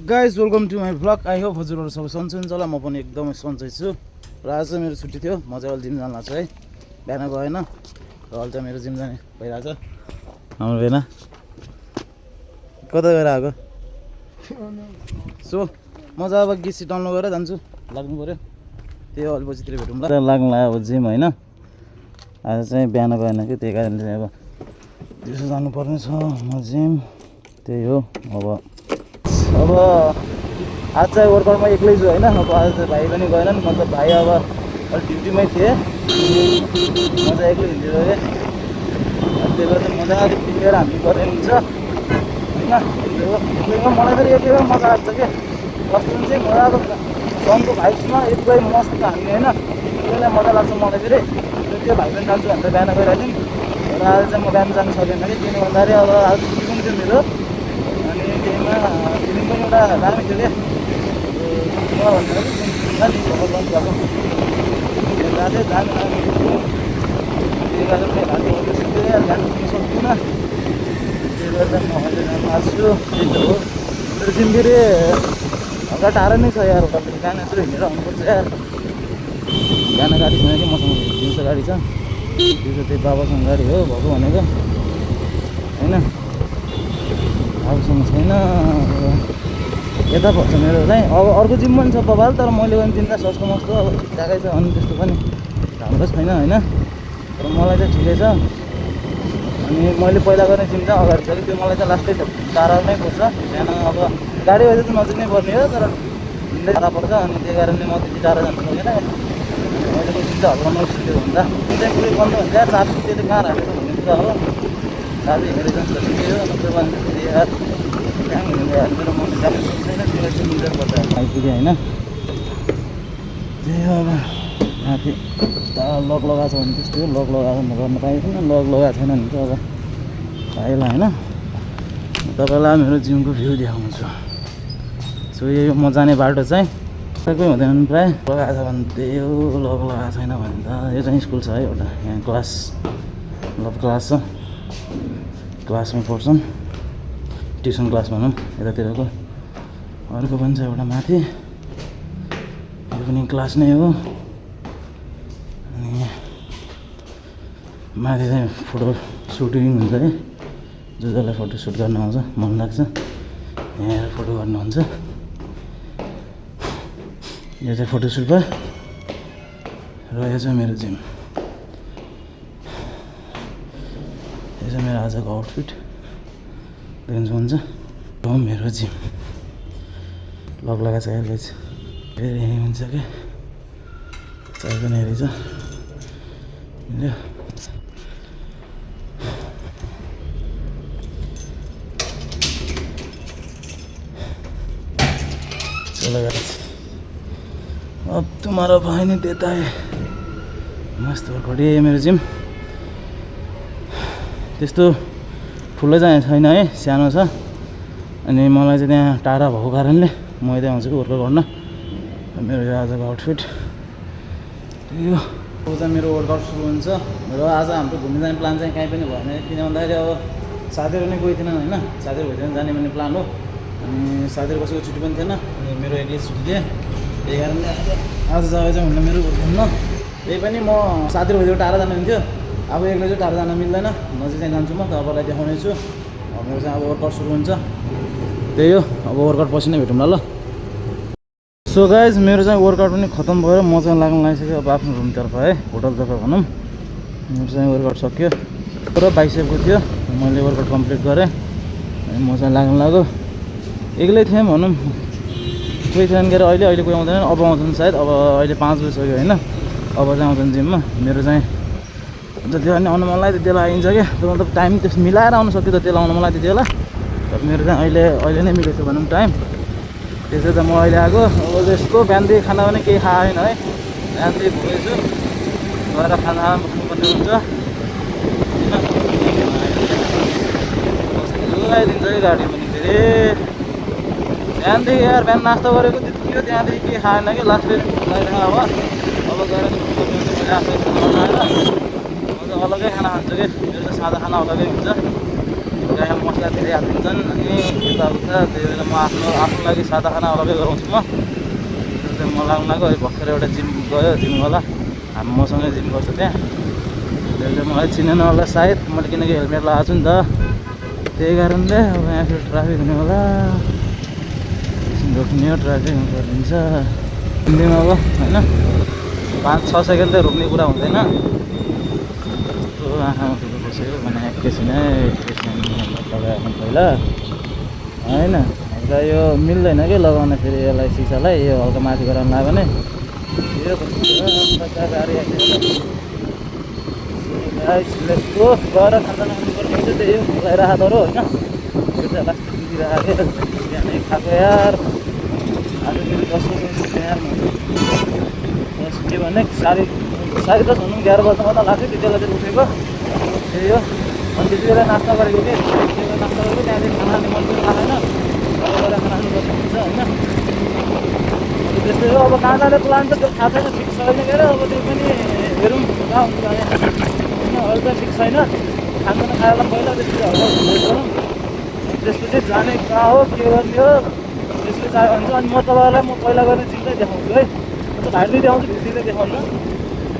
Guys welcome to my vlog. I hope हजुरहरू सबै सन्चै हुन्छ होला। म पनि एकदमै सन्चै छु र आज चाहिँ मेरो छुट्टी थियो। म चाहिँ अहिले जिम जान लाग्छु है। बिहान गएन र अहिले चाहिँ मेरो जिम जाने भइरहेछ। हाम्रो बिहान कता गएर आएको सो म चाहिँ अब गिसी टल्नु गएर जान्छु। लाग्नु पऱ्यो त्यही हो, अलिपछितिर भेटौँला। लाग्नु अब जिम होइन, आज चाहिँ बिहान गएन कि त्यही कारणले चाहिँ अब दिउँसो जानुपर्ने छ म जिम। त्यही हो। अब आज चाहिँ वर्कआउटमा एक्लै छु होइन। अब आज चाहिँ भाइ पनि गएनन्, मतलब भाइ अब अलिक ड्युटीमै थिएँ। म चाहिँ एक्लै हिँडेर गएँ। त्यही भएर चाहिँ मजाले पिटेर हान्नुपर्ने हुन्छ होइन। एक्लैमा मलाई फेरि एक्लैमा मजा लाग्छ क्या। कस्तो चाहिँ मजाको सनको भाइसमा एक्लै मस्त हान्ने होइन, त्यसलाई मजा लाग्छ मलाई फेरि। त्यो भाइ पनि जान्छु भनेर बिहान गइरहेको थियौँ र आज चाहिँ म बिहान जानु सकेन कि, किन भन्दाखेरि अब आज छुट्टी पनि थियो मेरो। अनि त्यहीमा फिल्म पनि एउटा दामी थियो क्या, त्यही कारण सक्दिनँ। त्यही भएर चाहिँ म अहिले जानु लाग्छु। त्यही त हो, मेरो जिम फेरि हल्का टाढा नै छ यार। उता फेरि बिहान यत्रो हिँडेर आउनुपर्छ यार। बिहान गाडी छैन कि मसँग, दिउँसो गाडी छ। दिउँसो त्यही बाबासँग गाडी हो भएको भनेको होइन, बाबासँग छैन। यता पर्छ मेरो चाहिँ। अब अर्को जिम पनि छ बबाल, तर मैले पनि जिम त सस्तो मस्तो अब ठिकठाकै छ। अनि त्यस्तो पनि राम्रो छैन होइन, तर मलाई चाहिँ ठिकै छ। अनि मैले पहिला गर्ने जिम चाहिँ अगाडि छ कि, त्यो मलाई चाहिँ लास्टै टाढा नै पर्छ। बिहान अब गाडी भए चाहिँ नजिक नै पर्ने हो, तर हिँड्दै टाढा पर्छ। अनि त्यही कारणले म त्यति टाढा जानु सकेन। अहिलेको जिम चाहिँ हल्का नजिक थियो भन्दा चाहिँ पुरै बन्द हुन्छ यार। चाबी त्यसले कहाँ राखेको भन्ने कुरा हो। चाबी हेरेर जान्छ ठिकै हो, नत्र भने फेरि यार कहाँ हिँड्नु यार। मेरो मन जानु सक्दैन, त्यसलाई चाहिँ मिल्दै पर्छ आइपुग्यो होइन। त्यही हो। अब माथि लक लगाएको छ भने त्यस्तै हो, लक लगाएको गर्न पाइँदैन। लक लगाएको छैन भने चाहिँ अब पाइला होइन। तपाईँलाई मेरो जिमको भ्यू देखाउँछु। सो यो म जाने बाटो चाहिँ कोही हुँदैन प्रायः। लगाएको छ भने त्यही हो, लक लगाएको छैन भने त यो चाहिँ स्कुल छ है एउटा, यहाँ क्लास लभ क्लास छ। क्लासमा पढ्छन्, ट्युसन क्लास भनौँ यतातिरको। अर्को पनि छ एउटा माथि, यो पनि क्लास नै हो। अनि माथि चाहिँ फोटो सुटिङ हुन्छ है, जो जसलाई फोटो सुट गर्न आउँछ मन लाग्छ यहाँ फोटो गर्नुहुन्छ। यो चाहिँ फोटो सुट भयो र यो चाहिँ मेरो जिम। यो चाहिँ मेरो आजको आउटफिट देख्नु सक्नुहुन्छ। हो मेरो जिम लग लगाएको छ यार गाइस। फेरि यहीँ हुन्छ क्या, चाय पनि हेरेको छ। चलो गाइस, अब तुम्हारा भाइ नै देता है। मस्त वर्कआउट यही मेरो जिम। त्यस्तो ठुलो चाहिँ छैन है, सानो छ। अनि मलाई चाहिँ त्यहाँ टाढा भएको कारणले म यतै आउँछु वर्कआउट गर्न। मेरो आजको आउटफिट त्यही हो। अब चाहिँ मेरो वर्कआउट सुरु हुन्छ र आज हाम्रो घुम्न जाने प्लान चाहिँ कहीँ पनि भएन। किन भन्दाखेरि अब साथीहरू नै गएको थिएन होइन, साथीहरू भइदिएर जाने भन्ने प्लान हो। अनि साथीहरू कसैको छुट्टी पनि थिएन, अनि मेरो एक्लै छुट्टी थिएँ। त्यही कारणले आज जग्गा चाहिँ हुन्न मेरो घुम्न। त्यही पनि म साथीहरू भइदिएर टाढा जानु हुन्थ्यो। अब एक्लै चाहिँ टाढा जान मिल्दैन, नजिक चाहिँ जान्छु म। तपाईँलाई देखाउने छु। मेरो चाहिँ अब वर्कआउट सुरु हुन्छ। त्यही हो, अब वर्कआउट पछि नै भेटौँला ल। सो गाइज मेरो चाहिँ वर्कआउट पनि खतम भयो। म चाहिँ लाग्नु लागिसक्यो अब आफ्नो रुमतर्फ है, होटलतर्फ भनौँ। मेरो चाहिँ वर्कआउट सक्यो र बाइसेपको थियो, मैले वर्कआउट कम्प्लिट गरेँ। अनि म चाहिँ लाग्नु लाग्यो। एक्लै थिएँ भनौँ, कोही थिएन के अरे। अहिले कोही आउँदैन, अब आउँछन् सायद। अब अहिले 5 बजिसक्यो होइन, अब चाहिँ आउँछन् जिममा। मेरो चाहिँ जति बेला आउनु मन लाग्यो त्यति बेला आइन्छ क्या। त्यो मतलब टाइम त्यस मिलाएर आउनु सक्यो त त्यसलाई आउनु मन लाग्यो त्यति बेला। तर मेरो चाहिँ अहिले नै मिलेको छ भनौँ टाइम। त्यसै त म अहिले आएको। अब यसको बिहानदेखि खाना पनि केही खाएन है, बिहानदेखि भुगेछु। गएर खाना बस्नुपर्ने हुन्छ लगाइदिन्छ कि गाडी पनि फेरि। बिहानदेखि यार बिहान नास्ता गरेको त्यतिकै, त्यहाँदेखि केही खाएन कि लास्टले लगाइरहेको। अब गएर मैले आफै खाना बनाएर म चाहिँ अलग्गै खाना खान्छु कि। मेरो चाहिँ सादा खाना अलग्गै हुन्छ। गाईमा मसला धेरै हालिदिन्छन् अनि यताउता। त्यही भएर म आफ्नो लागि सादा खाना अलग्गै गराउँछु म। त्यो चाहिँ म लाग्नु लाग्यो। भर्खर एउटा जिम गयो जिमवाला, हामी मसँगै जिम गर्छ त्यहाँ। त्यो चाहिँ मलाई चिनेन होला सायद, मैले किनकि हेलमेट लगाएको छु नि त, त्यही कारणले। अब यहाँ फेरि ट्राफिक हुने होला, रोक्ने हो, ट्राफिक गरिदिन्छ हिँड्दैमा अब होइन। 5-6 सेकेन्ड त रोक्ने कुरा हुँदैन। आँखामा ठुलो बसेको भने एकैछिनै लगायो पहिला होइन। हल्का यो मिल्दैन कि लगाउन, फेरि यसलाई सिसालाई यो हल्का माथि गराउनु लाग्यो भने यो गाडी आइसकेको गएर खाना खानुपर्ने हुन्छ। त्यही हो लगाइरहेको तर होइन, यो चाहिँ लास्ट दिइरहेको बिहानै खाएको यार। आज फेरि 10 बजी यार, 10 के भने 10:30 हुनु 11 बज्नु त लाग्थ्यो। त्यति बेला चाहिँ उठेको त्यही हो। अनि त्यति बेला नास्ता गरेको कि नास्ता गरेको त्यहाँदेखि खाना खाने मन पनि लागेन, गएर खाना खानुपर्ने हुन्छ होइन। त्यस्तै हो। अब कहाँ जाने प्लान त त्यो थाहा छैन, फिक्स छैन के अरे। अब त्यो पनि हेरौँ कहाँ हुन्छ होइन, अहिले त फिक्स छैन। खाना खाएर पहिला त्यसपछि हल्का भेट गरौँ, त्यसपछि जाने कहाँ हो के गर्ने हो त्यसले चाहियो भने चाहिँ। अनि म तपाईँहरूलाई म पहिला गर्ने चिज चाहिँ देखाउँछु है, म त भाइले देखाउँछु, भित्रै देखाउनु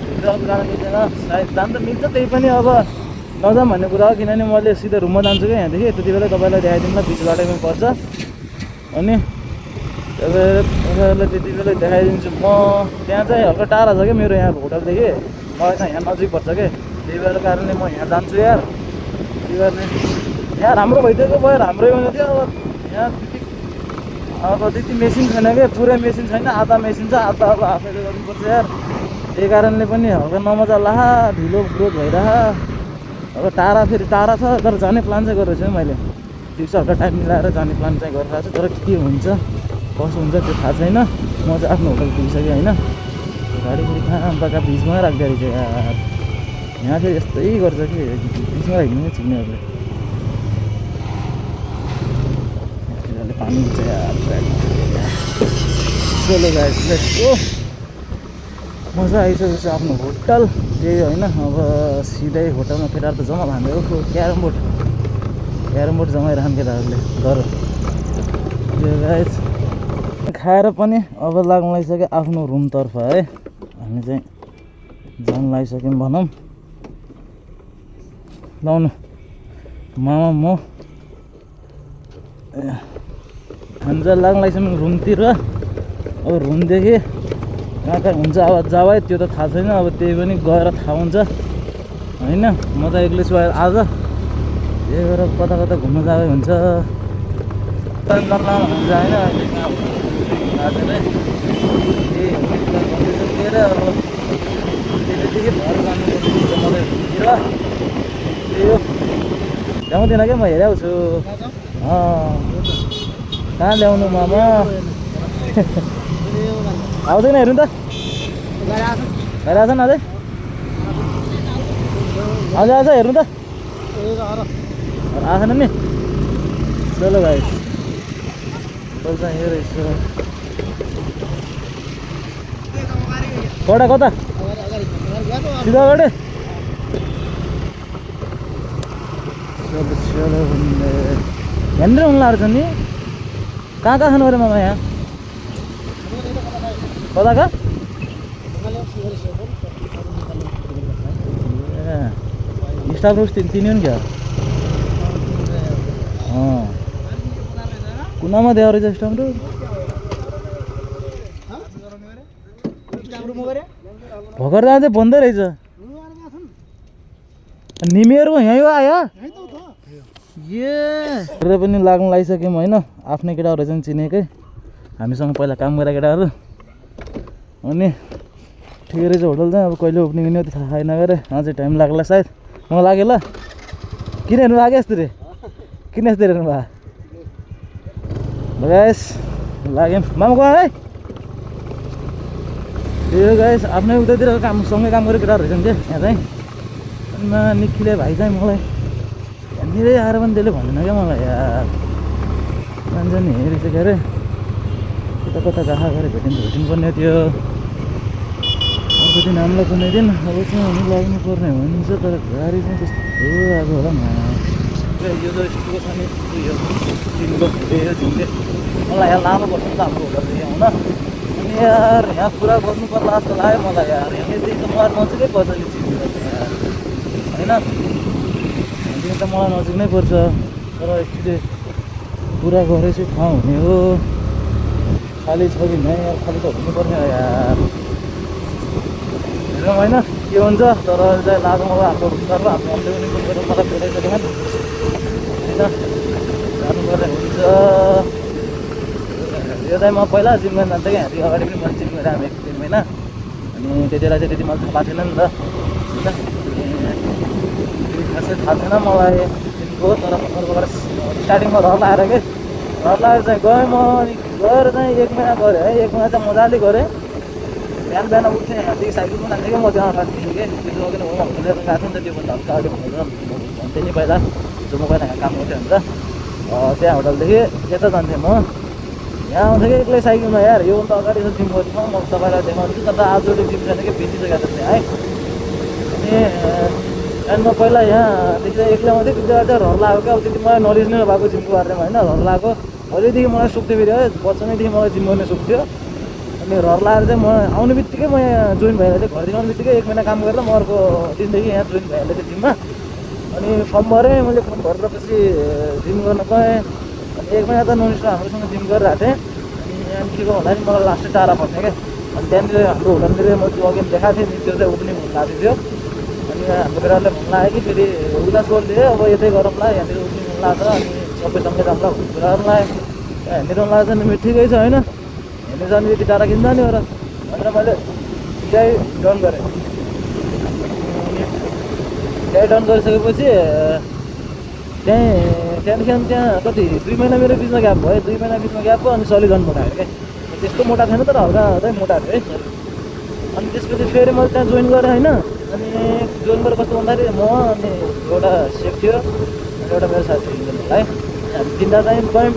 भित्र अब जानु मिल्दैन सायद। जानु त मिल्छ, त्यही पनि अब नजाऊँ भन्ने कुरा हो, किनभने मैले सिधै रुममा जान्छु क्या यहाँदेखि। त्यति बेला तपाईँलाई देखाइदिउँला, बिच बाटोमा पर्छ। अनि तपाईँहरूलाई त्यति बेला देखाइदिन्छु म। त्यहाँ चाहिँ हल्का टाढा छ क्या मेरो यहाँ होटलदेखि, मलाई चाहिँ यहाँ नजिक पर्छ क्या, त्यही भएर कारणले म यहाँ जान्छु यार। के गर्ने यहाँ राम्रो भइदिएको भयो, राम्रै हुने थियो। अब यहाँ त्यति मेसिन छैन क्या, पुरै मेसिन छैन, आधा मेसिन छ, आधा अब आफैले गर्नुपर्छ यार। त्यही कारणले पनि हल्का नमजा लाहा, ढिलो ग्रोथ भइरह। अब टाढा फेरि टाढा छ, तर जाने प्लान चाहिँ गरेको छु मैले। ठिक छ, हल्का टाइम मिलाएर जाने प्लान चाहिँ गरिरहेको छु, तर के हुन्छ कसो हुन्छ त्यो थाहा छैन। म चाहिँ आफ्नो होटल पुगिसकेँ होइन। गाडी फेरि कहाँ बाका बिचमा राख्दो रहेछ यार। यहाँ फेरि यस्तै गर्छ कि बिचमा राख्नु चिन्नेहरूले। पानी छ यार। चलो गाइस लेट्स गो। मजा आइसकेको छ आफ्नो होटल, त्यही होइन। अब सिधै होटलमा केटाहरू त जम्मा भाँदै हो। क्यारम बोर्ड जमाइरहन् केटाहरूले घर। त्यो गाइस खाएर पनि अब लाग्नु लागिसक्यो आफ्नो रुमतर्फ है। हामी चाहिँ जान लागिसक्यौँ भनौँ। लाउनु मामा म हामी चाहिँ लाग्नु लागिसक्यौँ रुमतिर। अब रुमदेखि कहाँ कहाँ हुन्छ अब जाऊ है, त्यो त थाहा छैन। अब त्यही पनि गएर थाहा हुन्छ होइन। म त एक्लै छु आज, त्यही भएर कता कता घुम्न जाँदै हुन्छ हुन्छ होइन। अहिले कहाँ आज नै के अरे अब त्यतिकै भएर जानुपर्छ मलाई रुमतिर। त्यही हो, ल्याउँदैन क्या म हेरेको छु। कहाँ ल्याउनु मामा आउँदैन हेर्नु त, हेरिरहेको छ अझै अझै आउँछ हेर्नु त, आएको छैन नि। चलो भाइ चाहिँ यो रहेछ कता कता सिधा अगाडि। चलो चलो यहाँनिर हुनु लाग्छ नि। कहाँ कहाँ खानु पऱ्यो मामा यहाँ? कता कहाँ? ए स्टाफ रोज तिनी हो नि क्या? कुनामा दिएको रहेछ स्टाफ रोज? भर्खर जाँदा चाहिँ बन्दै रहेछ। निमीहरू यहीँ हो आयो ए पनि लाग्नु लागिसक्यौँ होइन। आफ्नै केटाहरू चाहिँ चिनेकै, हामीसँग पहिला काम गरेको केटाहरू। अनि ठिकै रहेछ होटल चाहिँ। अब कहिले ओपनिङ हुने हो त्यो थाहा छैन गरे, अझै टाइम लाग्ला सायद। म लाग्यो ल। किन हेर्नु भएको यस्तो रे? किन यस्तो हेर्नु भएको? गाइस लाग्यौँ मामा गयो है। त्यो गाइस आफ्नै उतातिर काम सँगै काम गरेको केटाहरू रहेछन् क्या यहाँ चाहिँ। अनि निखिले भाइ चाहिँ मलाई यहाँनिरै आएर पनि त्यसले भन्दैन क्या मलाई यार। जान्छ नि हेरेछ के अरे कता कता गएको गएर भेटिनुपर्ने थियो। अर्को दिन हामीलाई कुनै दिन अब चाहिँ हामी लाग्नु पर्ने हुन्छ, तर गाडी चाहिँ कस्तो आएको होला यो जो स्टुडियो छ नि यो जिमको यो झिङ्गे मलाई यहाँ लामो पर्छ नि त हाम्रो होटलदेखि आउन अनि यार यहाँ पुरा गर्नु पर्ला जस्तो लाग्यो मलाई यार यहाँदेखि त मलाई नजिकै पर्छ यो जिम यार होइन यहाँदेखि त मलाई नजिक नै पर्छ तर एक्चुली पुरा गरे चाहिँ ठाउँ हुने हो खाली छ कि नै यार खाली त हुनुपर्ने हो यार हेरौँ होइन के हुन्छ तर चाहिँ लाग्यो मलाई हाम्रो भित्रको हाम्रो अम्ले पनि गरेर मलाई बोलाइसक्यो होइन जानुपर्ने हुन्छ यो चाहिँ म पहिला जिम गर्न जान्थेँ कि यहाँदेखि अगाडि पनि मैले जिम गरेर आएको 1-3 महिना अनि त्यति बेला चाहिँ त्यति मलाई थाहा थिएन नि त होइन खासै थाहा थिएन मलाई जिमको तर अर्कोबाट स्टार्टिङमा रहर लगाएर के रहर लगाएर चाहिँ गएँ म अनि गएर चाहिँ 1 महिना गरेँ है 1 महिना चाहिँ मजाले गरेँ बिहान बिहान उठ्थेँ यहाँदेखि साइकल पनि लान्थेँ कि म त्यहाँ राख्थेँ कि त्यो अघि होम खोलेर गएको थिएँ नि त त्योभन्दा हल्का अगाडि भनेर भन्थेँ नि पहिला जो म पहिला यहाँ काम गर्थेँ भनेर त्यहाँ होटलदेखि यता जान्थेँ म यहाँ आउँथेँ कि एक्लै साइकलमा यार योभन्दा अगाडि छ जिम गर्ने ठाउँ म तपाईँलाई देखाउँछु तर आजले जिम छैन कि बिर्सिसकेको थिएँ है अनि म पहिला यहाँदेखि चाहिँ एक्लै आउँथेँ त्यति बेला चाहिँ रहर लाग्यो क्या अब त्यति मलाई नलेज नै नभएको जिमको बारेमा होइन रहर लाग्यो पहिल्यैदेखि मलाई सुक्थ्यो फेरि है बच्चानैदेखि मलाई जिम गर्ने सुख थियो अनि रहर लगाएर चाहिँ म आउने बित्तिकै म यहाँ जोइन भइहालेको थिएँ घरदेखि आउने बित्तिकै 1 महिना काम गरेर म अर्को दिनदेखि यहाँ जोइन भइहालेको थिएँ जिममा अनि फर्म भरेँ मैले फर्म भरेपछि जिम गर्न गएँ अनि 1 महिना त नन स्टप हाम्रोसँग जिम गरिरहेको थिएँ अनि यहाँ के को भन्दा नि मलाई लास्टै टाढा पर्ने क्या अनि त्यहाँनिर हाम्रो होटलनिर म त्यो अघि देखाएको थिएँ नि त्यो चाहिँ ओपनिङ हुन लागेको थियो अनि हाम्रो केटाहरूले भन्नु लाग्यो कि फेरि उता सोध्यो अब यतै गरौँला यहाँनिर ओपनिङ हुन लाग्छ अनि सबैसँगै जाउँला भन्ने कुराहरू लाग्यो यहाँनिर लाग्छ नि ठिकै छ होइन हेर्नु जाने यति टाढा किन जाने हो र भनेर मैले त्यही डन गरेँ त्यही डन गरिसकेपछि त्यहाँदेखि त्यहाँ कति 2 महिना मेरो बिचमा ग्याप भयो 2 महिना बिचमा ग्याप भयो अनि सली झन् मोटा आयो क्या त्यस्तो मोटा थिएन तर हल्का चाहिँ मोटा थियो है अनि त्यसपछि फेरि मैले त्यहाँ जोइन गरेँ होइन अनि जोइन गरेर कस्तो भन्दाखेरि म अनि एउटा सेफ थियो अनि एउटा मेरो साथी थियो है हामी तिनवटा चाहिँ गयौँ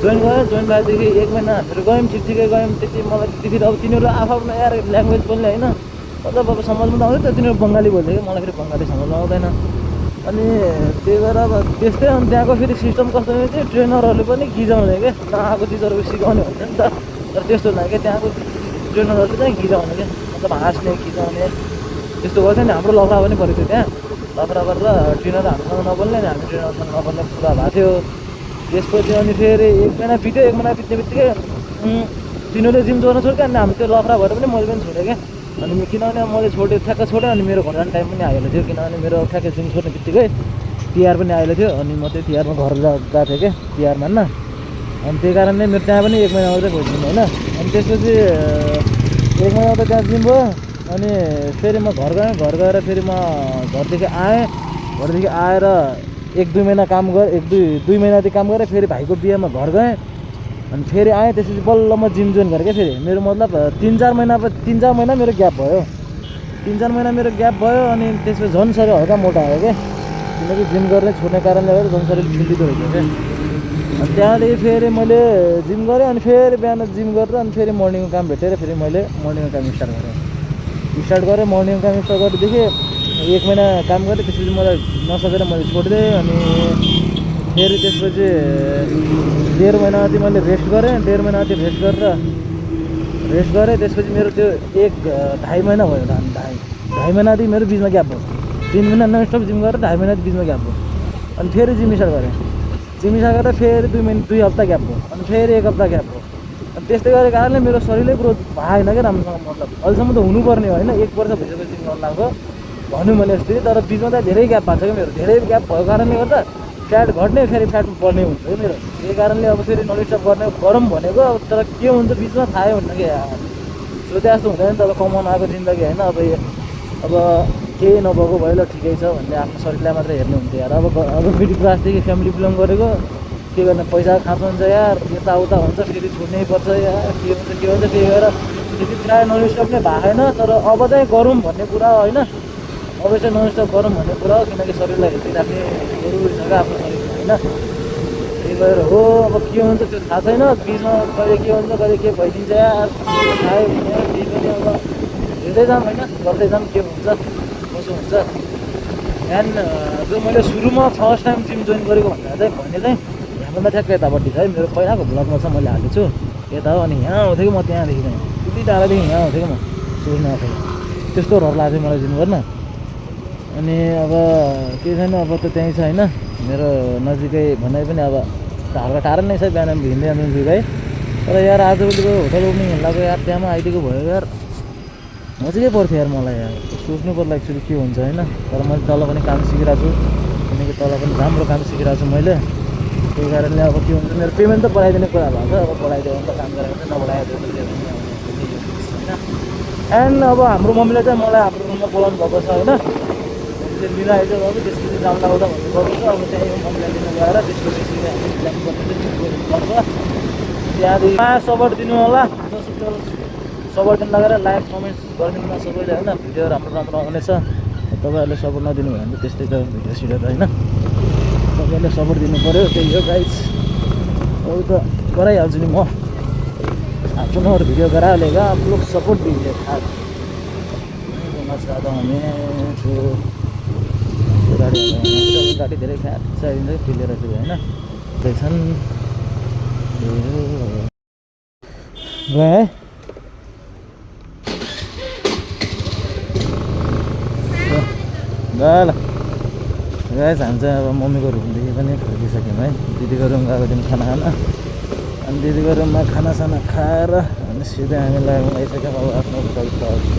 जोइन गयो जोइन भएदेखि 1 महिना हामीहरू गयौँ ठिकै गयौँ त्यति मलाई त्यतिखेर अब तिनीहरू आफ्नो यार ल्याङ्ग्वेज बोल्ने होइन मतलब अब समझमा त आउँदैन त तिनीहरू बङ्गाली बोल्थ्यो कि मलाई फेरि बङ्गाली समझमा आउँदैन अनि त्यही भएर अब त्यस्तै अनि त्यहाँको फेरि सिस्टम कस्तो भने चाहिँ ट्रेनरहरूले पनि गिजाउने क्या नआएको चिजहरू सिकाउने हुन्छ नि त तर त्यस्तो हुँदैन क्या त्यहाँको ट्रेनरहरूले चाहिँ गिजाउने क्या मतलब हाँस्ने गिजाउने त्यस्तो गर्थ्यो नि हाम्रो लफडा पनि परेको थियो त्यहाँ लफडा गरेर ट्रेनर हामीसँग नबोल्ने अनि हामी ट्रेनरसँग नबोल्ने कुरा भएको थियो त्यसपछि अनि फेरि 1 महिना बित्यो 1 महिना बित्ने बित्तिकै तिनीहरूले जिम जोड्न छोड्यो अनि हामी त्यो लफडा भएर पनि मैले पनि छोडेँ क्या अनि किनभने मैले ठ्याक्क छोडेँ अनि मेरो घर जाने टाइम पनि आइहाल्यो थियो किनभने मेरो ठ्याक्कै जिम छोड्ने बित्तिकै तिहार पनि आइहाल्यो थियो अनि म त्यही तिहारमा घर गएको थिएँ क्या तिहार मान्न अनि त्यही कारणले मेरो त्यहाँ पनि 1 महिना मात्रै भयो जिम होइन अनि त्यसपछि 1 महिना त त्यहाँ जिम भयो अनि फेरि म घर गएँ घर गएर फेरि म घरदेखि आएर 1-2 महिना काम गरेँ 1-2 महिनादेखि काम गरेँ फेरि भाइको बिहेमा घर गएँ अनि फेरि आएँ त्यसपछि बल्ल म जिम जोइन गरेँ क्या फेरि मेरो मतलब 3-4 महिना मेरो ग्याप भयो 3-4 महिना मेरो ग्याप भयो अनि त्यसपछि झन् शरीर हल्का मोटा आयो क्या किनकि जिम गर्ने छोड्ने कारणले गर्दा झन् शरीर फिल्लिँदो रहेछ क्या अनि त्यहाँदेखि फेरि मैले जिम गरेँ अनि फेरि बिहान जिम गरेर अनि फेरि मर्निङको काम भेटेर फेरि मैले मर्निङको काम स्टार्ट गरेँ मर्निङको काम स्टार्ट गरेदेखि 1 महिना काम गरेँ त्यसपछि मलाई नसकेर मैले छोडिदिएँ अनि फेरि त्यसपछि 1.5 महिना जति मैले रेस्ट गरेँ 1.5 महिना जति रेस्ट गरेँ त्यसपछि मेरो त्यो 1-2.5 महिना भयो 2.5 महिनादेखि मेरो बिचमा ग्याप भयो 3 महिना नन स्टप जिम गरेर 2.5 महिना बिचमा ग्याप भयो अनि फेरि जिम स्टार्ट गरेँ फेरि 2 हप्ता ग्याप भयो अनि फेरि 1 हप्ता ग्याप भयो अनि त्यस्तै गरेको कारणले मेरो शरीरले ग्रोथ भएन क्या राम्रोसँग मतलब अहिलेसम्म त हुनुपर्ने हो होइन 1 वर्ष भइसक्यो जिम गर्न लाग्यो भन्यो मैले यस्तै तर बिचमा त धेरै ग्याप भएको छ क्या मेरो धेरै ग्याप भएको कारणले गर्दा फ्याट घट्ने फेरि फ्याट बढ्ने हुन्छ है मेरो त्यही कारणले अब फेरि नन स्टप गरौँ भनेको अब तर के हुन्छ बिचमा थाहै हुन्न कि सोचे जस्तो हुँदैन नि त अब कमाउन आएको जिन्दगी होइन अब केही नभएको भयो ल ठिकै छ भन्ने आफ्नो शरीरलाई मात्रै हेर्ने हुन्छ यार अब मिडल क्लासदेखि फ्यामिली बिलोङ गरेको के गर्ने पैसा खाँचो हुन्छ यार यताउता हुन्छ फेरि छोड्नै पर्छ यार के हुन्छ त्यही भएर त्यति प्रायः नन स्टप नै भएन तर अब चाहिँ गरौँ भन्ने कुरा होइन अब चाहिँ नन स्टप गरौँ भन्ने कुरा हो किनकि शरीरलाई हेरिराख्ने जरुरी छ क्या आफ्नो शरीरमा होइन त्यही भएर हो अब के हुन्छ त्यो थाहा छैन बिचमा कहिले के हुन्छ कहिले के भइदिन्छ यार थाहै हुने त्यही पनि अब हेर्दै जाऊँ होइन गर्दै जाऊँ के हुन्छ कसो हुन्छ एन्ड जो मैले सुरुमा फर्स्ट टाइम जिम जोइन गरेको भन्दा चाहिँ यहाँभन्दा ठ्याक्कै यतापट्टि छ है। मेरो पहिलाको भ्लगमा चाहिँ मैले हालेको छु यता हो। अनि यहाँ आउँथेँ कि म त्यहाँदेखि चाहिँ त्यति टाढादेखि यहाँ आउँथेँ कि म सोच्नु आउँथेँ त्यस्तो रहर लाग्थ्यो मलाई जिम गर्न। अनि अब केही छैन, अब त त्यहीँ छ होइन मेरो नजिकै भन्दै पनि अब हल्का टाढा नै छ, बिहान हिँड्दै जान्छु है। तर यार आजभोलिको होटल ओपनिङ हेर्लाको यार त्यहाँमा आइदिएको भयो यार मजाकै पर्थ्यो यार मलाई यार। सोच्नु पर्ला एक्चुअली के हुन्छ होइन। तर मैले तल पनि काम सिकिरहेको छु, किनकि तल पनि राम्रो काम सिकिरहेको छु मैले। त्यही कारणले अब के हुन्छ मेरो पेमेन्ट त बढाइदिने कुरा भएको छ। अब बढाइदियो भने त काम गरेर चाहिँ नबढाइदियो भने होइन। एन्ड अब हाम्रो मम्मीले चाहिँ मलाई हाम्रो रुममा बोलाउनु भएको छ होइन। लिन आइज अब त्यसपछि जाम लगाउँदा भन्नु पर्छ। अब त्यहाँ मम्मीलाई लिन गएर त्यसपछि पर्छ। त्यहाँदेखि सपोर्ट दिनु होला, सपोर्ट दिनु लगेर लाइक कमेन्ट गरिदिनु न सबैले होइन। भिडियो राम्रो राम्रो आउनेछ, तपाईँहरूले सपोर्ट नदिनु भयो भने त्यस्तै छ भिडियो सिडियो त होइन। तपाईँहरूले सपोर्ट दिनु पऱ्यो, त्यही हो गाइस। अरू त गराइहाल्छु नि म, आप सुनो और वीडियो करा लेगा, आप लोग सपोर्ट दीजिए खास। बोलना चाहता हूँ मैं तो गाडी धेरै ख्यात चाहिन्छ फिलेर चाहिँ होइन त्यसन् गए ल गाइस हामी चाहिँ अब मम्मीको रुमदेखि पनि फर्किसक्यौँ है। दिदीको रुम गएको दिन खाना खान, अनि दिदीको रुममा खानासाना खाएर अनि सिधै हामी लगाइसक्यौँ अब आफ्नो होटलतर्फ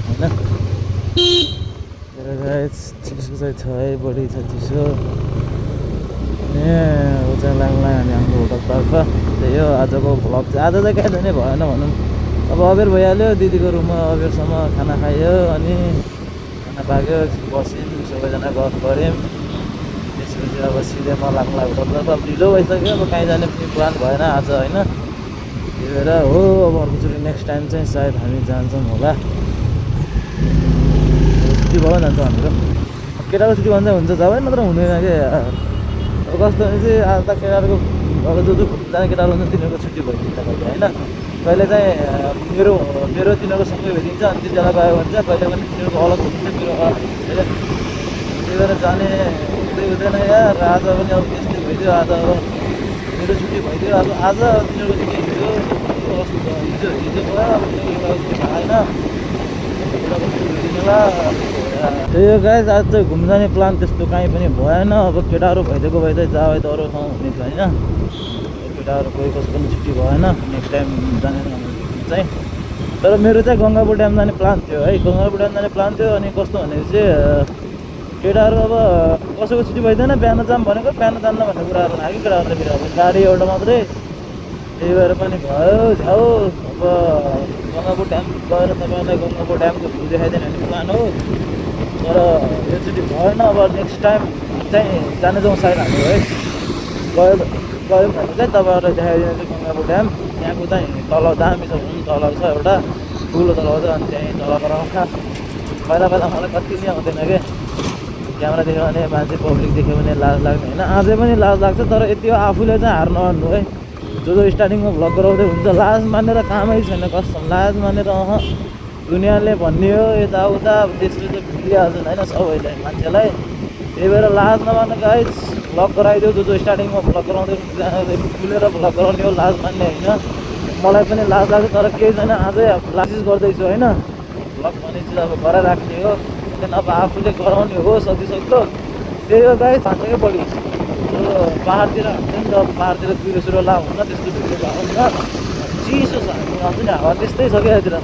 होइन। गाइस चिसो चाहिँ छ है, बढी छ चिसो। अब चाहिँ लाग्ला हामी हाम्रो होटलतर्फ। त्यही हो आजको भ्लग चाहिँ। आज चाहिँ कहीँ जाने भएन भनौँ, अब अबेर भइहाल्यो। दिदीको रुममा अबेरसम्म खाना खायो, अनि खाना पाक्यो, बस्यौँ सबैजना गफ गऱ्यौँ। त्यसपछि अब सिधै म लाग्ला होटलतर्फ। अब ढिलो भइसक्यो, अब कहीँ जाने पनि प्लान भएन आज होइन। त्यही भएर हो अब अर्कोचोटि नेक्स्ट टाइम चाहिँ सायद हामी जान्छौँ होला। छुट्टी भयो जान्छौँ हामीहरू। केटाको छुट्टी भन्दा हुन्छ जब नत्र हुँदैन कि। अब कस्तो भने चाहिँ आज त केटाहरूको अब जो जाने केटाहरू हुन्छ तिनीहरूको छुट्टी भइदिन्छ कहिले होइन। कहिले चाहिँ मेरो तिनीहरूको सँगै भइदिन्छ, अनि त्यतिखेर गयो भने चाहिँ कहिले पनि तिनीहरूको अलग हुन्छ, मेरो अलग हुन्छ। त्यही भएर जाने हुँदैन यार। आज पनि अब त्यस्तै भइदियो, आज अब मेरो छुट्टी भइदियो। अब आज तिनीहरूको छुट्टी हिजो हिजो भयो। अब त्यही हो गाइस। आज चाहिँ घुम्न जाने प्लान त्यस्तो कहीँ पनि भएन। अब केटाहरू भइदिएको भइदियो जाओ त अरू ठाउँ हुने थियो होइन। केटाहरू कोही कसको पनि छुट्टी भएन, नेक्स्ट टाइम जाने चाहिँ। तर मेरो चाहिँ गङ्गापुर ड्याम जाने प्लान थियो है, गङ्गापुर ड्याम जाने प्लान थियो। अनि कस्तो भने चाहिँ केटाहरू अब कसैको छुट्टी भइदिएन, बिहान जाम भनेको बिहान जान्न भन्ने कुराहरू लाग्यो केटाहरूले। फेरि अब गाडी एउटा मात्रै, त्यही भएर पनि भयो झ्याउ। अब गङ्गापुर ड्याम गएर तपाईँलाई गङ्गापुर ड्यामको भ्यू देखाइदिने भन्ने प्लान हो, तर योचोटि भएन। अब नेक्स्ट टाइम चाहिँ जाने जाउँ सायद हामी है। गयो भने चाहिँ तपाईँहरूलाई देखाइदिने चाहिँ गङ्गापुर ड्याम। त्यहाँको चाहिँ तल दामी छ भनौँ, तल छ एउटा ठुलो तल छ। अनि त्यहीँ तलको आउँछ। पहिला मलाई कति नै आउँदैन कि क्यामेरा देख्यो भने मान्छे पब्लिक देख्यो भने लाज लाग्ने होइन। अझै पनि लाज लाग्छ, तर यति हो आफूले चाहिँ हार नमान्नु है। जो स्टार्टिङमा भ्लग गराउँदै हुन्छ लाज मानेर कामै छैन कसम। लाज मानेर दुनियाँले भन्ने हो यताउता, त्यसले चाहिँ भुलिहाल्छ होइन सबैले मान्छेलाई। त्यही भएर लाज नमान्नु गाइस। भ्लग गराइदियो जो स्टार्टिङमा भ्लग गराउँदै खुलेर भ्लग गराउने हो, लाज मान्ने होइन। मलाई पनि लाज लाग्छ, तर केही छैन। आजै कोसिस गर्दैछु होइन। भ्लग भन्ने चिज अब गराइराख्ने हो, त्यहाँदेखि अब आफूले गराउने हो जतिसक्दो। त्यही हो गाइस। भान्साकै बढी पाहाडतिर हुन्छ नि त, पाहाडतिर कुहिरो सुरो ला हुन्छ त्यस्तो भिडियो हुन्छ। चिसो छ आउँछ नि हावा, त्यस्तै छ क्या यतिर।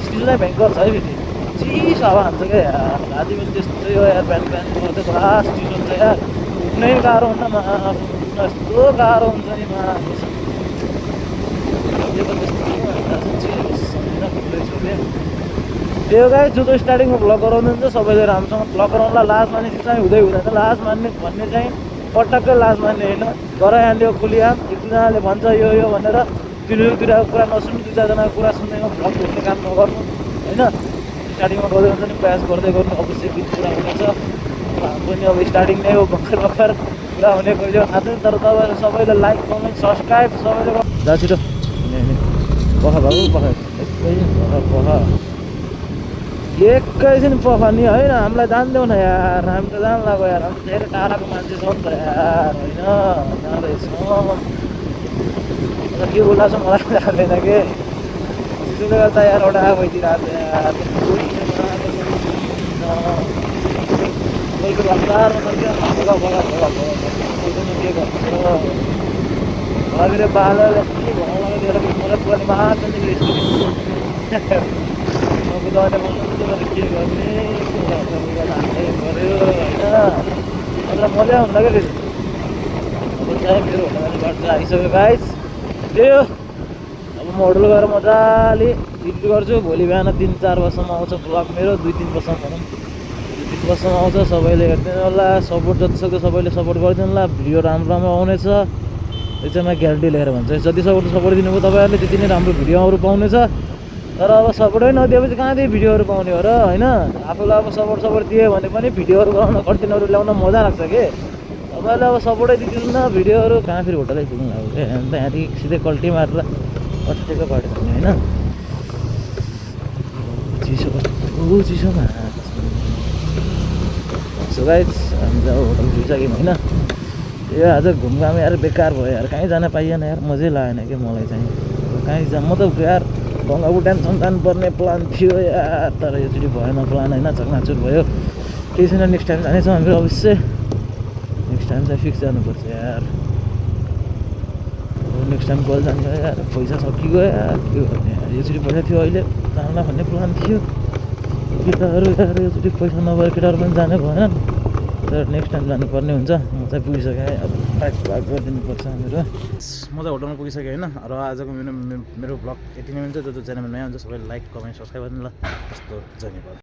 चिसो चाहिँ भयङ्कर छ है फेरि, चिसो हावा हान्छ क्या यार। राति पनि त्यस्तै हो यार, बिहान चाहिँ पुरा चिसो हुन्छ यार। उठ्नै गाह्रो हुन्छ मा, यस्तो गाह्रो हुन्छ नि मा। त्यो गाई जो स्टार्टिङमा भ्लग गराउनु हुन्छ सबैले राम्रोसँग भ्लग गराउनुलाई लाज मान्ने चिज चाहिँ हुँदैन। लाज मान्ने भन्ने चाहिँ पटक्कै लाज मान्ने होइन। गराइहाल्यो खुलिहाल। एक दुईजनाले भन्छ यो भनेर तिनीहरूतिरको कुरा नसुन्नु, दुई चारजनाको कुरा सुन्दैमा भ्लग घुम्ने काम नगर्नु होइन। स्टार्टिङमा गर्दै हुन्छ नि, प्रयास गर्दै गर्नु, अवश्य गीत पुरा हुनेछ। पनि अब स्टार्टिङ नै हो, भर्खर पुरा हुने कहिले थाहा छैन। तर तपाईँहरू सबैले लाइक कमेन्ट सब्सक्राइब सबैले जा छिटो पख बाबु पख एकैछिन पखनी होइन हामीलाई जान्दैौ न यार हामी त जान लाग्यो यार हामी धेरै टाढाको मान्छे छौँ नि त यार होइन जाँदैछौँ के बोलाएको छ मलाई जान्दैन के त्यसले गर्दा यार एउटा भइदिरहेको छ यार कोहीको हतारमा के गर्छ मेरो बालर यति भगाउन दिएर मलाई पनि मात्र कुदाउने के गर्ने हान्नै पऱ्यो होइन मजा हुँदा क्या चाहिँ मेरो होटल आइसक्यो गाइस त्यो अब म होटल गएर मजाले एडिट गर्छु भोलि बिहान 3-4 बजीसम्म आउँछ ब्लग मेरो 2-3 बजीसम्म भनौँ 2-3 बजीसम्म आउँछ सबैले हेरिदिनु होला सपोर्ट जतिसक्दो सबैले सपोर्ट गरिदिनु होला भिडियो राम्रो आउनेछ यो चाहिँ म ग्यारेन्टी लिएर भन्छु जति सपोर्ट दिनुभयो तपाईँहरूले त्यति नै राम्रो भिडियोहरू पाउनेछ तर अब सपोर्टै नदिएपछि कहाँदेखि भिडियोहरू पाउने हो र होइन आफूलाई अब सपोर्ट दियो भने पनि भिडियोहरू बनाउन कन्टेन्टहरू ल्याउन मजा लाग्छ कि तपाईँहरूले अब सपोर्टै दिँदैन न भिडियोहरू कहाँ फेरि होटलै पुग्नु लाग्यो क्या त्यहाँदेखि सिधै कल्टी मारेर कतिको बाटो हुने होइन चिसो कस्तो चिसोमा सो गाइस हामी त होटल पुगिसक्यौँ होइन यो आज घुमघाम यार बेकार भयो यार कहीँ जान पाइएन यार मजै लागेन कि मलाई चाहिँ कहीँ म त यार गङ्गाको टेन्सन जानुपर्ने प्लान थियो यार तर योचोटि भएन प्लान होइन चकनाचुर भयो केही छैन नेक्स्ट टाइम जानेछौँ हामी अवश्य नेक्स्ट टाइम चाहिँ फिक्स जानुपर्छ यार नेक्स्ट टाइम कल जान्छ यार पैसा सकिगयो यार के गर्ने यार योचोटि पैसा थियो अहिले जान भन्ने प्लान थियो केटाहरू यार योचोटि पैसा नभएर केटाहरू पनि जाने भएन तर नेक्स्ट टाइम जानुपर्ने हुन्छ म चाहिँ पुगिसकेँ अब प्याक गरिदिनुपर्छ मेरो म चाहिँ होटलमा पुगिसकेँ होइन र आजको मेरो ब्लग यति नै हुन्छ जो च्यानलमा नयाँ हुन्छ सबैले लाइक कमेन्ट सब्सक्राइब गर्नु ल यस्तो धन्यवाद।